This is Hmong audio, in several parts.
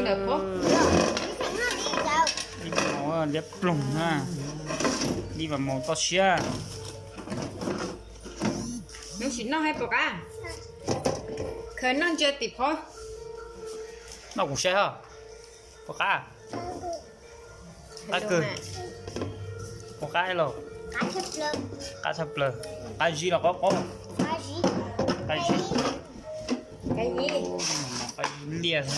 Ib maus liab ploog na, ib vas maus toj siab. Neb sim noj hais puas qab? Khaws noj ntsia tim phov. Noj kuv saib ho. Puas qab? Qab kawg. Puas qab lauj? Qab tshaj plaws. Qab zib los qab qaub? Qab zib. Qab zib liaj na.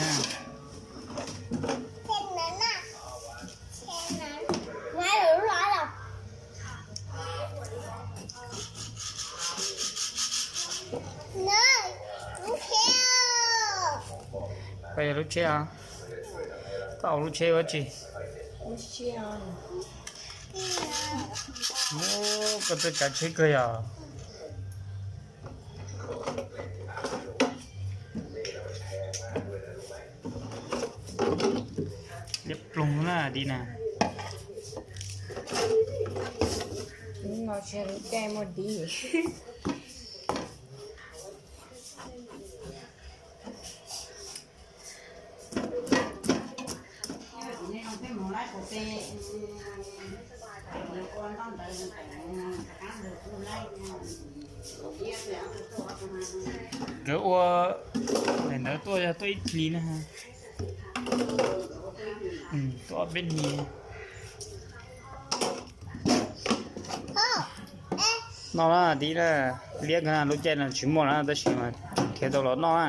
Koj yog lub tsheb os? Koj ua lub tsheb ua tsi? Koj tuaj tsav tsheb kawg yog? Liab ploog na di na. Nkawd ua daim ntawd tuaj yog tuaj ib hlis na. Tuaj ob peb hlis. Noj na tib na, liab kawg na, lub caij no tsis muaj na tab sis mas khiav tau los noj na.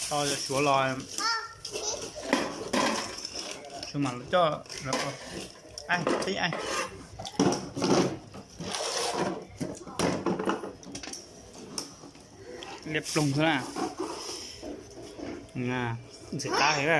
Tau suav los, suav mam coj, liab ploog xwb na. Ntxim qab heev na.